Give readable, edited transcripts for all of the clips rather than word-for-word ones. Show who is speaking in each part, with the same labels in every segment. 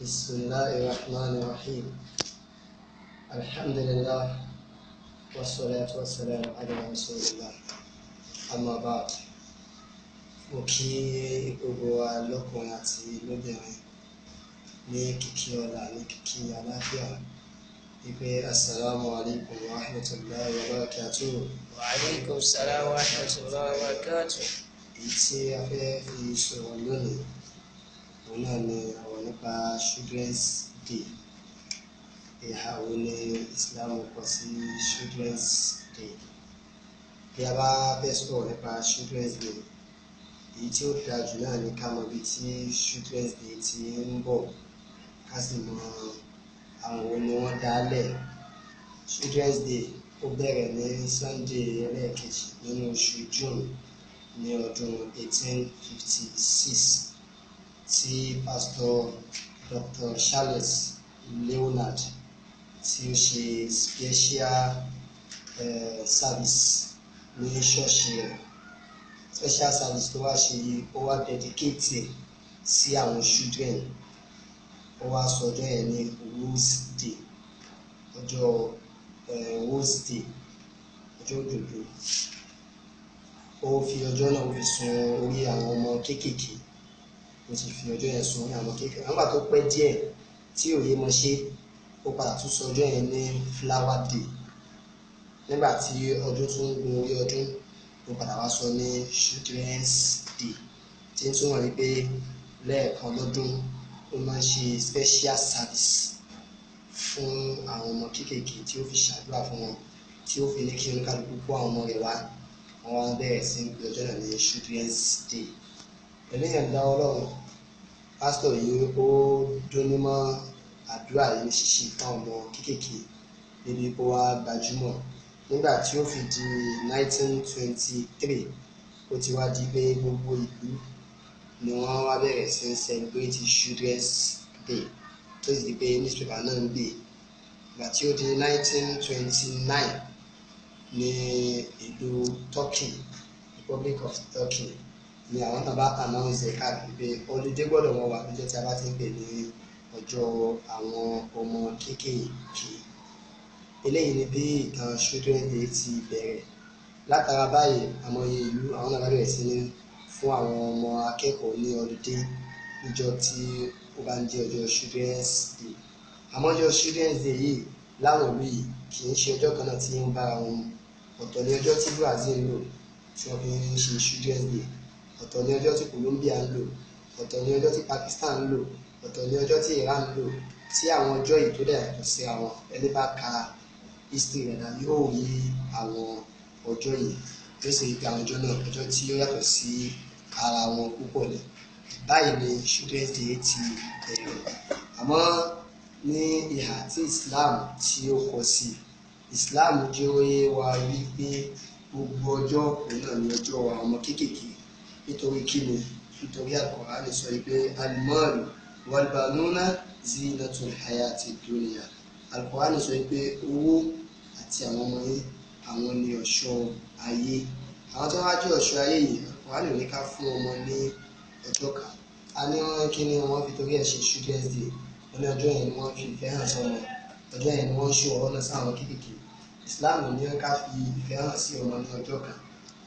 Speaker 1: بسم الله الرحمن الرحيم. الحمد لله والصلاة والسلام على رسول الله. أما بعد. Mo kí gbogbo wa lọ́kùnrin àti lóbìnrin ní kíkí ọlá, ní kíkí àlàáfíà, wípé assalamu alaikum wa rahmatullahi wa barakatuh.
Speaker 2: Wa alaikum salam wa rahmatullahi wa barakatuh.
Speaker 1: Èyí tí a fẹ́ fi sọ̀rọ̀ lónìí, òun náà ni ọ̀rọ̀ nípa Children's Day. Ìhà wo ni Islam kọ sí Children's Day? Bí a bá fẹ́ sọ̀rọ̀ nípa Children's Day, èyí tí ó dáa jù náà ni ká mọ ibi tí Children's Day ti ń bọ̀, ká sì mọ àwọn wo ni wọ́n dálẹ̀. Children's Day ó bẹ̀rẹ̀ ní Sunday ẹlẹ́ẹ̀kejì nínú oṣù June ní ọdún 1856 tí Pastor Dr. Charles Leonard tí ó ṣe special service ní ṣọ́ọ̀ṣì rẹ̀. Special service tó wá ṣe yìí, ó wá dedicate sí àwọn children. Ó wá sọ ọjọ́ yẹn ní Rose Day, ọjọ́ Rose Day, ọjọ́ òdòdó. Ó fi ọjọ́ náà, ó fi sun orí àwọn ọmọ kéékèèké. Ó sì fi ọjọ́ yẹn sun orí àwọn kéékèèké. Nígbà tó pẹ́ díẹ̀ tí òye mọ ṣe, ó padà tún sọ ọjọ́ yẹn ní Flower Day. Nígbà tí ọdún tún ń gun orí ọdún, ó padà wá sọ ní Children's Day, tí ń túmọ̀ wípé lẹ́ẹ̀kan lọ́dún ó máa ń ṣe special service fún àwọn ọmọ kéékèèké, tí ó fi ṣàdúrà fún wọn, tí ó fi ní kí oníkálukú kó àwọn ọmọ rẹ̀ wá. Wọ́n wá bẹ̀rẹ̀ sí ní pé ọjọ́ náà ní Children's Day. Pẹ̀lú ìyọ̀ǹda Ọlọ́run, pásítọ̀ yìí ó dúnní mọ́ àdúrà yìí ní ṣíṣe fún àwọn ọmọ kéékèèké níbi kó wá gbajúmọ̀. Nígbà tí ó fi di 1923, ó ti wá di pé gbogbo ìlú ni wọ́n wá bẹ̀rẹ̀ sí ní celebrate Children's Day, tó sì di pé newspaper náà ń gbé. Ìgbà tí ó di 1929 ní ìlú Turkey, Republic of Turkey, ni àwọn náà bá announce ẹ̀ káàkiri pé holiday gbọ́dọ̀ wọ́n wà lọ́jọ́ tí a bá ti ń pè ní ọjọ́ àwọn ọmọ kéékèèké. Eléyìí ni bí ìtàn Children's Day ti bẹ̀rẹ̀. Látara báyìí, àmọye ìlú àwọn náà bá bẹ̀rẹ̀ sí ní fún àwọn ọmọ akẹ́kọ̀ọ́ ní holiday níjọ́ tí ó bá ń jẹ́ ọjọ́ Children's Day. Àmọ́ ọjọ́ Children's Day yìí láwọn ìlú yìí kì í ṣe ọjọ́ kan náà tí ń bára wọn mu. Ọ̀tọ̀ ni ọjọ́ tí Brazil ń lò tí wọ́n fi ń ṣe Children's Day, ọ̀tọ̀ ni ọjọ́ tí Colombia ń lò, ọ̀tọ̀ ni ọjọ́ tí Pakistan ń lò, ọ̀tọ̀ ni ọjọ́ tí Iran ń lò, tí àwọn ọjọ́ yìí tó dẹ̀ yàtọ̀ sí àwọn. Ẹni bá ka history rẹ̀ náà yóò rí àwọn ọjọ́ yìí, yóò sì rí pé àwọn ọjọ́ náà, ọjọ́ tí ó yàtọ̀ sí ara wọn púpọ̀ ni. Báyìí ni Children's Day ti bẹ̀rẹ̀. Àmọ́ ní ìhà tí Islam tí ó kọ sí, Islam jẹ́ ó yé wa wípé gbogbo ọjọ́ òun náà ni ọjọ́ àwọn ọmọ kéékèèké. Nítorí kí ni? Nítorí Al-Qur'an sọ wípé al-malu wal-banuna zinatul hayati dunya. Al-Qur'an sọ wípé owó àti àwọn ọmọ yín, àwọn ni ọ̀ṣọ́ ayé. Àwọn tó wá jẹ́ ọ̀ṣọ́ ayé yìí, Al-Qur'an ní ká fún ọmọ ní ọjọ́ kan. A ní wọ́n kí ni wọ́n fi torí ẹ̀ ṣe Children's Day. Wọ́n ní ọjọ́ yẹn ni wọ́n fi ìfẹ́ hàn sọ́mọ, ọjọ́ yẹn ni wọ́n ṣe ọ̀rọ̀ náà sáwọn kéékèèké. Islam ní ká fi ìfẹ́ hàn sí ọmọ ní ọjọ́ kan.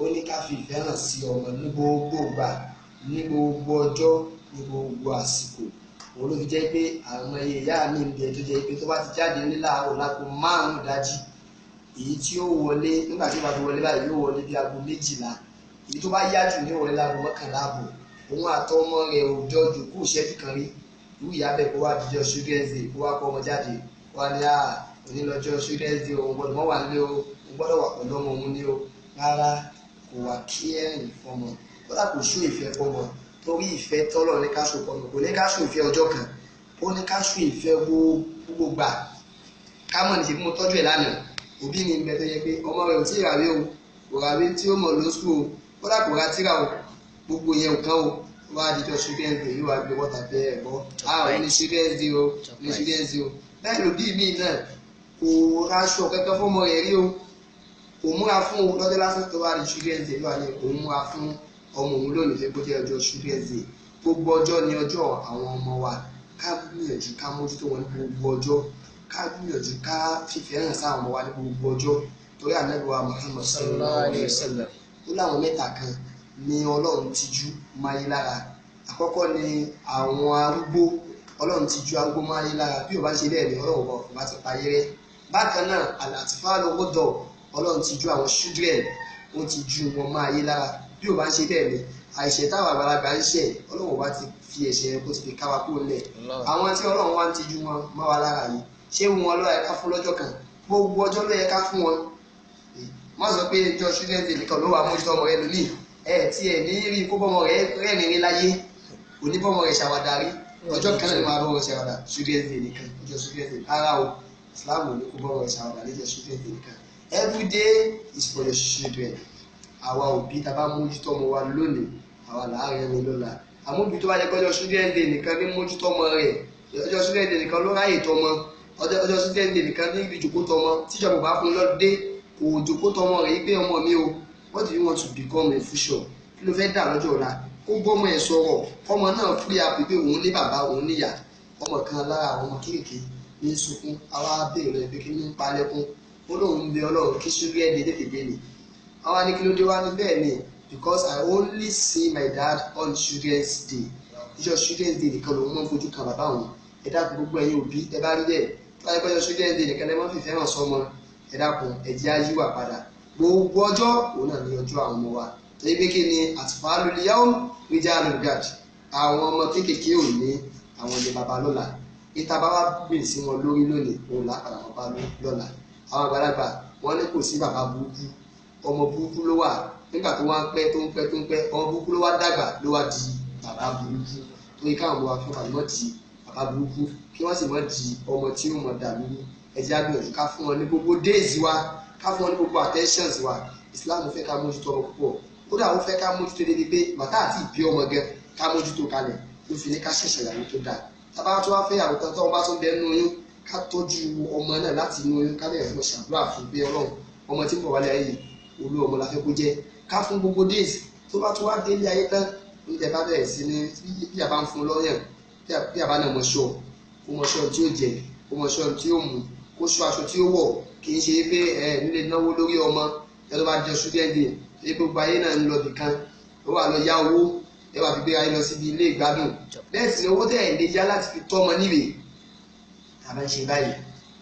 Speaker 1: Ó ní ká fi ìfẹ́ hàn sí ọmọ ní gbogbo ìgbà, ní gbogbo ọjọ́, ní gbogbo àsìkò. Òun ló fi jẹ́ pé àwọn ìyá mi ń bẹ tó jẹ́ pé tó bá ti jáde ní láàárọ̀ láago 5 ìdájí, èyí tí ó wọlé nígbà tí ó bá ti wọlé báyìí yóò wọlé bí aago 12, èyí tó bá yá jù ní wọlé láago 11 àbọ̀. Òun àtọmọ rẹ̀ ò jọ jòkó ìṣẹ́jú kan rí. Irú ìyá bẹ́ẹ̀ kó wá dijọ́ Children's Day, kó wá kó ọmọ jáde, kó wá ní à òní lọ́jọ́ Children's Day, òun gbọ́dọ̀ mọ́ wà nílé o, òun gbọ́dọ̀ wà pẹ̀lú ọmọ òun ní o. Rárá, kò wà kí ẹ̀rìn fọmọ, kódà kò ṣó ìfẹ́ fọmọ, torí ìfẹ́ tọ́lọ̀ ní ká ṣó fọmọ, kò ní ká ṣó ìfẹ́ ọjọ́ kan, ó ní ká ṣó ìfẹ́ gbogbo gbà. Ká mọ̀ ní ṣe bí mo tọ́jú ẹ̀ lánàá. Òbí mi ń bẹ tó yẹ pé ọmọ rẹ̀ ò tí ì ràwé o, kò ràwé tí ó mọ̀ ló sùn o, kódà kò ra tíra o, gbogbo yẹn ò kán o. Wá dijọ́ Children's Day yóò wá gbé wọ́tà bẹ́ẹ̀ ẹ̀ gbọ́, a ò ní Children's Day o, ní Children's Day o. Bẹ́ẹ̀ lòbí mi náà kò raṣọ kankan fọmọ rẹ̀ rí o, kò múra fún o lọ́jọ́ lásán tó wá di Children's Day yóò wá ní òun múra fún ọmọ òun lónìí fẹ́ kó jẹ́ ọjọ́ Children's Day. Gbogbo ọjọ́ ni ọjọ́ àwọn ọmọ wa. Ká gbìyànjú ká mójútó wọn ní gbogbo ọjọ́, ká gbìyànjú ká fífẹ́ hàn sáwọn ọmọ wa ní gbogbo ọjọ́. Torí Ànábì wa Muhammad
Speaker 2: sallallahu alayhi wa sallam
Speaker 1: ó láwọn mẹ́ta kan ní Ọlọ́run tijú máyé lára. Àkọ́kọ́ ni àwọn arúgbó, Ọlọ́run tijú arúgbó máyé lára, bí ó bá ṣe bẹ́ẹ̀ ni Ọlọ́run kò bá ti payé rẹ́. Bákan náà àlàtífà lọ́gọ́dọ̀, Ọlọ́run tijú àwọn children, ó tijú wọn máyé lára, bí ó bá ṣe bẹ́ẹ̀ ni àìṣẹ̀ táwọn àgbàlagbà ń ṣẹ̀ Ọlọ́run bá ti fi ẹ̀ṣẹ̀ kó ti fi ká wa kúrò lẹ̀. Àwọn tí Ọlọ́run wá ń tijú wọn mọ́ wa lára yìí, ṣé wọn ló yẹ ká fún lọ́jọ́ kan? Gbogbo ọjọ́ ló yẹ ká fún wọn. Má sọ pé ẹjọ́ student nìkan ló wà mójútó ọmọ rẹ lónìí, ẹ tí ẹ ní rí kó bọ́mọ rẹ rẹ́rìn rí láyé, òní bọ́mọ rẹ ṣàwàdà rí, ọjọ́ kan náà ni máa bọ́mọ rẹ ṣàwàdà, student nìkan, ọjọ́ student rárá o, Islam ò ní kó bọ́mọ rẹ ṣàwàdà níjọ́ student nìkan. Every day is for your children. Àwa òbí tá a bá mójútó ọmọ wa lónìí, àwa làárẹ̀ ni lọ́la. Àmọ́ òbí tó bá jẹ́ pé ọjọ́ student day nìkan ní mójútó ọmọ rẹ̀, ọjọ́ student day nìkan ló ráyè tọmọ, ọjọ́ student day nìkan ní ibi ìjòkó tọmọ, tíjọba bá fún lọ́dẹ kò jòkó tọmọ rẹ̀ yí pé ọmọ mi o, what do you want to become in future? Kí ló fẹ́ dà lọ́jọ́ ọ̀la? Kó bọ́mọ ẹ̀ sọ̀rọ̀, ọmọ náà free up pé òun ní bàbá òun níyà. Ọmọ kan lára àwọn ọmọ kéékèèké ní sunkún, àwa béèrè rẹ̀ pé kí ní ń pa lẹ́kún, ó lóun bẹ Ọlọ́run kí student day tètè dé ni. Àwa ní kí ló dé wá ní bẹ́ẹ̀ ni, because I only see my dad on children's day. Ìjọ children's day nìkan lòun máa ń fojú kan bàbá òun. Ẹ dákun gbogbo ẹ̀yin òbí ẹ bá rí bẹ́ẹ̀, tó bá yẹ pé ọjọ́ children's day nìkan lẹ máa ń fìfẹ́ hàn sọ́mọ, ẹ dákun ẹ jẹ́ á yíwà padà. Gbogbo ọjọ́ òun náà ní ọjọ́ àwọn ọmọ wa. Torí pé kí ni àtìfáàlú yawm rijalul gad, àwọn ọmọ kéékèèké ò ní àwọn ilé baba lọ́la. Ìta bá wá gbìn sí wọn lórí lónìí, òun là padà wọn bá lọ́la. Àwọn àgbàlagbà wọn ní kò sí bàbá burúkú, ọmọ burúkú ló wà. Nígbà tó wá ń pẹ́ tó ń pẹ́ tó ń pẹ́, ọmọ burúkú ló wá dàgbà ló wá di bàbá burúkú. Torí káwọn ọmọ wa fún bàbá mọ́ di bàbá burúkú, kí wọ́n sì mọ́ di ọmọ tí ó mọ̀ dà lúrú. Ẹ jẹ́ á gbìyànjú ká fún wọn ní gbogbo days wa, ká fún wọn ní gbogbo attentions wa. Islam fẹ́ ká mójútó ọmọ púpọ̀, kódà ó fẹ́ ká mójútó débi pé bàtà àti ìbí ọmọ gan ká mójútó kalẹ̀, ló fi ní ká ṣẹ̀ṣẹ̀ ìyàwó tó dáa. Tábà tó wá fẹ́ ìyàwó tán, tọ́wọ́n bá tún bẹ nínú oyún, ká tọ́jú ọmọ náà láti inú oyún, ká bẹ̀rẹ̀ fún ṣàdúrà fún pé Ọlọ́run ọmọ tí ń bọ̀ wálé ayé yìí olú ọmọ la fẹ́ kó jẹ́. Ká fún gbogbo days tó bá tún wá délé ayé tán, oúnjẹ bá bẹ̀rẹ̀ sí ní bí a bá ń fún lọ́yàn, bí a bá náà mọ̀ ṣọ́, kó mọ̀ ṣọ́ tí ó jẹ, kó mọ̀ ṣọ́ tí ó mu, kó ṣọ́ aṣọ tí ó wọ̀. Kì í ṣe pé ẹ nílé náwó lórí ọmọ ẹ tó bá jẹ student day, ṣe gbogbo ayé náà ń lọ bìkan, ó wà lọ yá owó, ẹ wà fi gbé ayé lọ síbi ilé ìgbádùn. Bẹ́ẹ̀ sì ni owó tẹ̀ lè yá láti fi tọ́ ọmọ níwèé. Tàbá ń ṣe báyìí,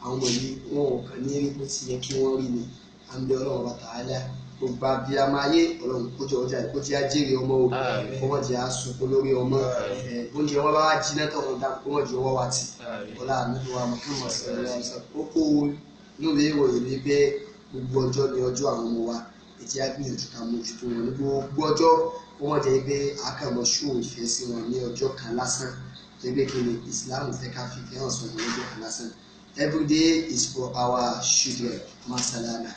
Speaker 1: àwọn ọmọ yìí wọn ò kàn ní rí bó ti yẹ kí wọ́n rí ni. À ń bẹ Ọlọ́run bá tààlà, gbogbo abiyamọ ayé Ọlọ́run kójọ ọjà kó jẹ́ ajére ọmọ o, kó mọ̀ jẹ́ asunkún lórí ọmọ, oúnjẹ wọn bá wá jiná tó ọ̀run dàpọ̀ kó mọ̀ jẹ́ ọwọ́ wa tì. Ọlá àmì wa Muhammad sallallahu alaihi wasallam. Ó kó inú mi ìròyìn ní pé gbogbo ọjọ́ ni ọjọ́ àwọn ọmọ wa, ẹ jẹ́ á gbìyànjú ká mójútó wọn ní gbogbo ọjọ́, kó mọ̀ jẹ́ pé àkànmọ́ ṣó ìfẹ́ sí wọn ní ọjọ́ kan lásán. Torí pé kí ni Islam fẹ́ ká fi ìfẹ́ hàn sọ́mọ lọ́jọ́ kan lásán. Every day is for our children. Masalama.